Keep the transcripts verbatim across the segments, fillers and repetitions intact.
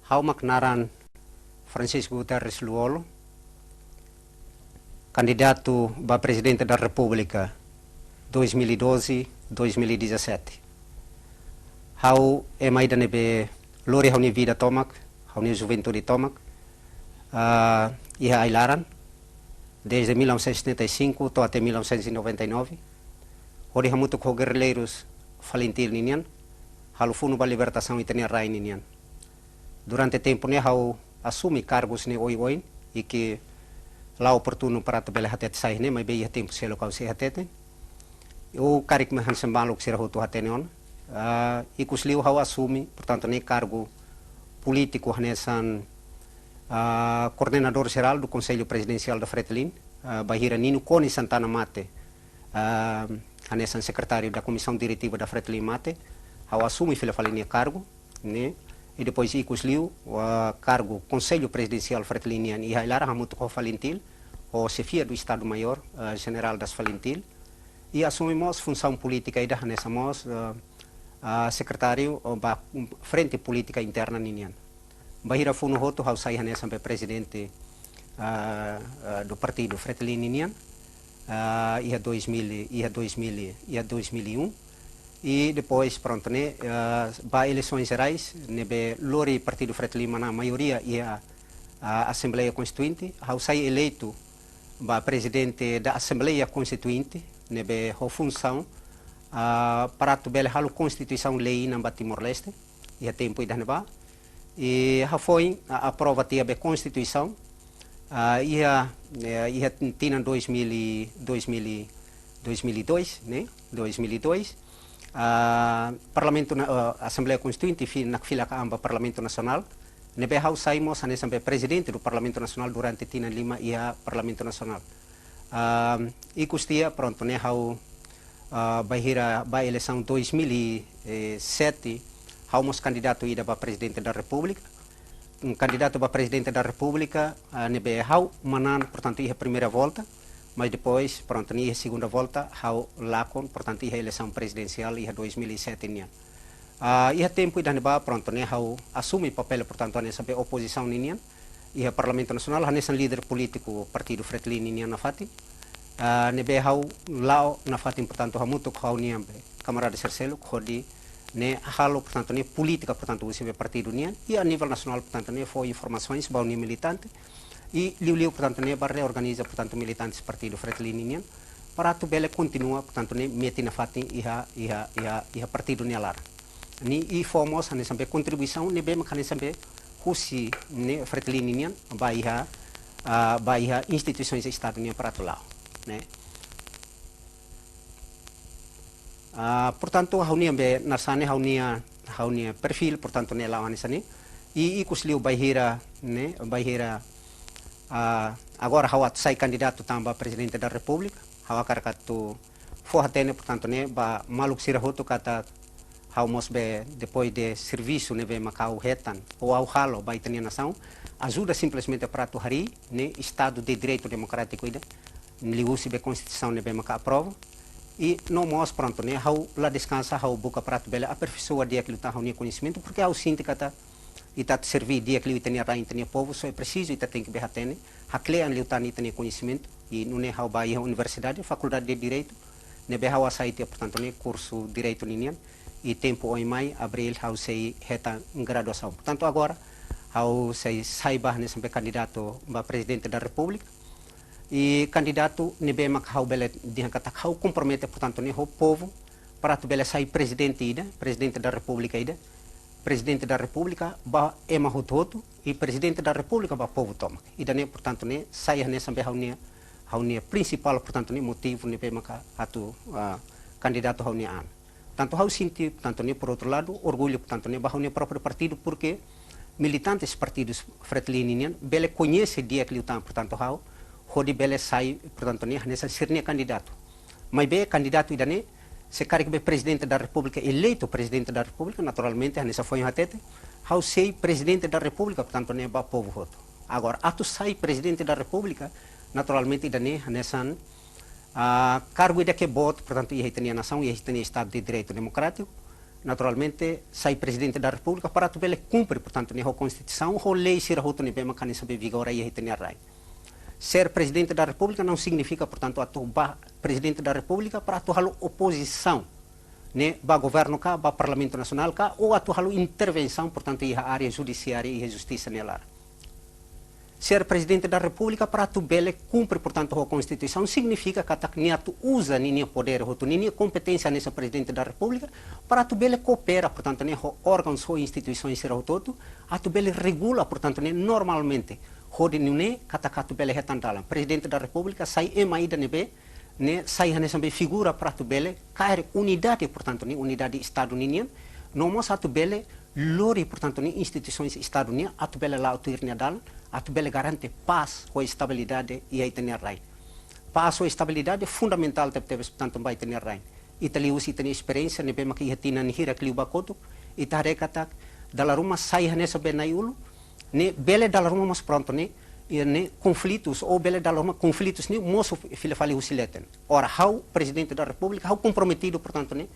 Ha'u mak naran Francisco Guterres Lú-Olo, kandidatu ba Prezidente da Repúblika dois mil e doze, dois mil e dezassete. Ha'u ema ida ne'ebé lori ha'u-nia vida tomak, ha'u-nia juventude tomak, ah, iha ai-laran, desde mil novecentos e setenta e cinco to'o até mil novecentos e noventa e nove, hodi hamutuk ho gerrilleiru FALINTIL ninian, halo funu ba libertasaun ita-nia rai ninian. Durante tempu ne'e ha'u asume kargus ne'e oioin, i ke la oportunu para atu bele hatete sai ne'e, maibé iha tempu seluk ha'u sei hatete. Ha'u karik mai hanesan maluk sira hotu hatene ona. Ah, ikusliu ha'u asume, portantu, ne'e kargu polítiku hanesan, ah, Coordenador Geral do Conselho Presidencial da FRETILIN, ah, bainhira Nino Konis Santana mate, ah, hanesan Sekretáriu da Comissão Diretiva da FRETILIN mate, ha'u asume fila fali nia kargu, ne'e? I depois ikusliu, ah, kargu Konsellu Prezidensiál FRETILIN nian iha ai-laran hamutuk ho FALINTIL, ho Xefia do Estado-Maior, ah, General das FALINTIL, i asume mós funsaun polítika ida hanesan mós, ah, ah, sekretáriu, oh, ba, mm, Frente Política Interna ninian. Bainhira funu hotu ha'u sai hanesan be prezidente, ah, ah, do partidu FRETILIN ninian, ah, iha dois mil, iha dois mil, iha dois mil e um. I depois, prontu, ne'e, ah, ba eleisoens jerais, ne'ebé lori partidu FRETILIN manán maioria iha, ah, Asembleia Konstituinte, ha'u sai eleitu ba prezidente da Asembleia Konstituinte, ne'ebé ho funsaun, ah, para atu bele halo konstituisaun lei inan ba Timor-Leste, iha tempu ida-ne'ebá. I hafoin, ah, aprova tiha be konstituisaun, ah, iha, eh, iha tinan dois mil e, dois mil e, dois mil e dois, ne'e? Dois mil e dois. Ah, Parlamentu na, ah, Asembleia Konstituinte fi-, nakfilak an ba Parlamentu Nasionál, ne'ebé ha'u sai mós hanesan be prezidente do Parlamentu Nasionál durante tinan lima iha Parlamentu Nasionál. Ah, ikus tiha, prontu, ne'e ha'u, ah, bainhira ba eleisaun dois mil e sete, ha'u mós kandidatu ida ba Prezidente da Repúblika. Mm, kandidatu ba Prezidente da Repúblika, ah, ne'ebé ha'u manán, portantu, iha primeira volta, mas depois, prontu, ne'e iha segunda volta, ha'u lakon, portantu, iha eleisaun prezidensiál iha dois mil e sete nian. Ah, iha tempu ida-ne'ebá, prontu, ne'e ha'u asume papél, portantu, hanesan be opozisaun ninian iha Parlamentu Nasionál, hanesan líder polítiku partidu FRETILIN ninian nafatin. Ah, ne'ebé ha'u la'o nafatin, portantu, hamutuk ho ha'u-nia be kamarada sira seluk, hodi ne'e halo, portantu, ne'e polítika, portantu, husi be partidu nian, i a nivel nasionál, portantu, ne'e fó informasoens ba ha'u-nia militante, i liuliu, portantu, ne'e ba reorganiza, portantu, militantes partidu FRETILIN nian, para atu bele kontinua, portantu, ne'e metin nafatin iha, iha, iha, iha partidu nia laran. Ne'e i fó mós hanesan be kontribuisaun ne'ebé mak hanesan be husi ne'e FRETILIN nian ba iha, ah, ba iha instituisoens Estadu nian para atu la'o, ne'e? Ah, portantu, ha'u-nia be naran ne'e, ha'u-nia, ha'u-nia perfíl, portantu, ne'e la'o hanesan ne'e. I ikus liu bainhira, ne'e, bainhira, ah, agora ha'u atu sai kandidatu tan ba Prezidente da Repúblika, ha'u hakarak atu fó-hatene, portantu, ne'e ba maluk sira hotu katak ha'u mós be, depois de servisu ne'ebé mak ha'u hetan, ou ha'u halo ba ita-nia nasaun, ajuda simplesmente para atu harii ne'e Estadu de Direitu Demokrátiku ida, liuhusi be Konstituisaun ne'ebé mak aprova. I no mós, prontu, ne'e ha'u la deskansa, ha'u buka para atu bele aperfeisoa di'ak liután ha'u-nia koñesimentu, porke ha'u sente katak ita atu serví di'ak liu ita-nia rain, ita-nia povu, só é presizu ita tenke be hatene, haklean liután ita-nia koñesimentu. I nune'e ha'u ba iha universidade, Fakuldade de Direitu, ne'ebé ha'u hasai tiha, portantu, ne'e kursu direitu ninian, i tempu oin mai, abríl, ha'u sei hetan graduasaun. Portantu, agora ha'u sei sai ba hanesan be kandidatu ba Prezidente da Repúblika, i kandidatu ne'ebé mak ha'u bele dehan katak ha'u kompromete, portantu, ne'e ho povu, para atu bele sai prezidente ida, Prezidente da Repúblika ida, Prezidente da Repúblika ba ema hotu-hotu, i Prezidente da Repúblika ba povu tomak. Ida-ne'e, portantu, ne'e sai hanesan be ha'u-nia, ha'u-nia prinsipál, portantu, ne'e motivu ne'ebé maka atu, ah, kandidatu ha'u-nia an. Tantu ha'u sente, portantu, ne'e, por outro lado, orgullu, portantu, ne'e ba ha'u-nia própriu partidu, porke militantes partidus FRETILIN nian bele koñese di'ak liután, portantu, ha'u, hodi bele sai, portantu, ne'e, hanesan sira-nia kandidatu. Maibé kandidatu ida-ne'e, se karik be Prezidente da Repúblika, eleitu Prezidente da Repúblika, naturalmente, hanesan foin hatete, ha'u sei Prezidente da Repúblika, portantu, ne'e ba povu hotu. Agora, atu sai Prezidente da Repúblika, naturalmente, ida-ne'e, hanesan, ah, kargu ida ke boot, portantu, iha ita-nia nasaun, iha ita-nia Estadu de Direitu Demokrátiku, Naturalmente, sai Prezidente da Repúblika para atu bele kumpre, portantu, ne'e ho Konstituisaun, ho lei sira hotu ne'ebé mak hanesan be vigora iha ita-nia rain. Ser Prezidente da Repúblika não significa, portantu, atu ba Prezidente da Repúblika para atu halo opozisaun ne'e ba governu ka, ba Parlamentu Nasionál ka, ou atu halo intervensaun, portantu, iha área judisiária, iha justisa nia laran. Ser Prezidente da Repúblika para atu bele kumpre, portantu, ho Konstituisaun, signifika katak nia atu uza ninia podér hotu, ninia kompeténsia hanesan Prezidente da Repúblika para atu bele koopera, portantu, ne'e ho órgauns, ho instituisoens sira hotu-hotu, atu bele regula, portantu, ne'e normalmente, hodi nune'e katak atu bele hetan dalan. Prezidente da Repúblika sai ema ida ne'ebé ne'e sai hanesan be figura para atu bele kaer unidade, portantu, ne'e unidade Estadu ninian, no mós atu bele lori, portantu, ne'e instituisoens Estadu nian atu bele la'o tuir nia dalan, atu bele garante pás ho estabilidade iha ita-nia rain. Pás ho estabilidade fundamentál tebetebes, portantu, ba ita-nia rain. Ita liuhusi ita-nia esperiénsia ne'ebé mak iha tinan hirak liubá kotuk, ita haree katak dala ruma sai hanesan be na'i-ulun, ne'e bele dala ruma mós prontu ne'e, iha ne'e konflitus, ou bele dala ruma konflitus ne'e mosu fila fali husi leten. Ora, ha'u Prezidente da Repúblika, ha'u komprometidu, portantu, ne'e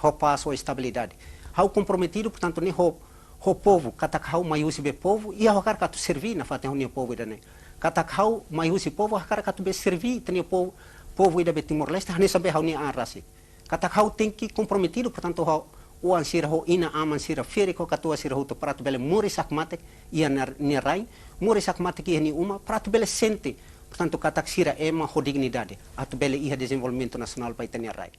ho pás, ho estabilidade. Ha'u komprometidu, portantu, ne'e ho, ho povu, katak ha'u mai husi be povu, i ha'u hakarak atu serví nafatin ha'u-nia povu ida-ne'e. Katak ha'u mai husi povu, hakarak atu be serví ita-nia povu, povu ida be Timor-Leste, hanesan be ha'u-nia an rasik. Katak ha'u tenke komprometidu, portantu, ho oan sira, ho inan-aman sira, ferik ho katuas sira hotu para atu bele moris hakmatek iha nia, nia rain, moris hakmatek iha nia uma, para atu bele sente, portantu, katak sira ema ho dignidade, atu bele iha dezenvolvimentu nasionál ba ita-nia rain.